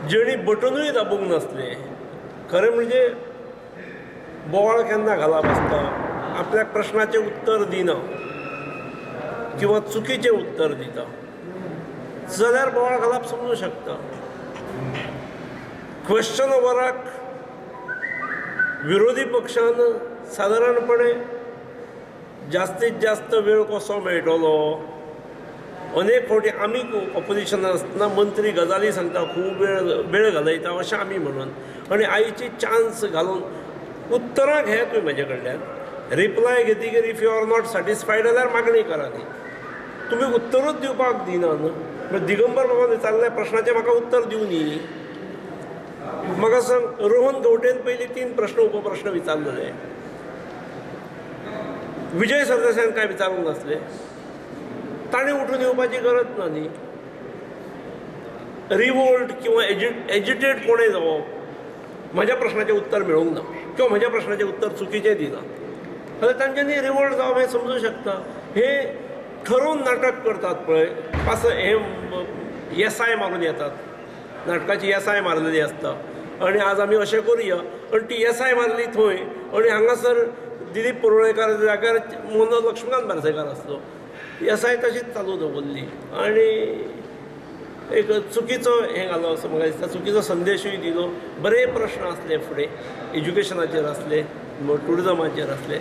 जेणी बटनूय दाबूंक नासलें. खरें म्हणजे बोवाळ केन्ना घालप आसता, आपल्याक प्रश्नाचें उत्तर दिना किंवा चुकीचें उत्तर दिता जाल्यार बोवाळ घालप समजूं शकता. क्वेश्चन ओवराक विरोधी पक्षान सादारणपणे जास्तीत जास्त वेळ कसो मेळटलो, अनेक फावटी आमी ऑपोजिशनान आसतना मंत्री गजाली सांगता, खूब वेळ घालयता अशें आमी म्हणून, आनी आयची चान्स घालून उत्तरां घेयात तुमी म्हजे कडल्यान, रिप्लाय घेतकीर if you are not satisfied जाल्यार मागणी करा न्ही, तुमी उत्तरूच दिवपाक दिना न्हू. दिगंबर बाबान विचारल्या प्रश्नाचें म्हाका उत्तर दिवं न्ही. म्हाका सांग, रोहन गवटेन पयलीं 3 प्रश्न उपप्रश्न विचारलेले, विजय सरदेसायान कांय विचारूंक नासलें, ताणें उठून येवपाची गरज ना न्ही. रिवोल्ट किंवा एजिटेट कोणें जावप, म्हज्या प्रश्नाचें उत्तर मेळूंक ना किंवा म्हज्या प्रश्नाचें उत्तर चुकीचें दिलां जाल्यार तांच्यांनी रिवोल्ट जावप हें समजूं शकता. हे ठरोवन नाटक करतात पळय, पास हे येसाय मारून येतात, नाटकाची येसाय मारलेली आसता आनी आज आमी अशें करुया, आनी ती येसाय मारली थंय आनी हांगासर दिलीप परुळेकार जाग्यार मोनो लक्ष्मीकांत बारसेकार आसलो, येसाय तशीच चालू दवरली आनी एक चुकीचो हें घालो असो म्हाका दिसता, चुकीचो संदेशूय दिलो. बरे प्रश्न आसले फुडें, एज्युकेशनाचेर आसले, टुरिजमाचेर आसले.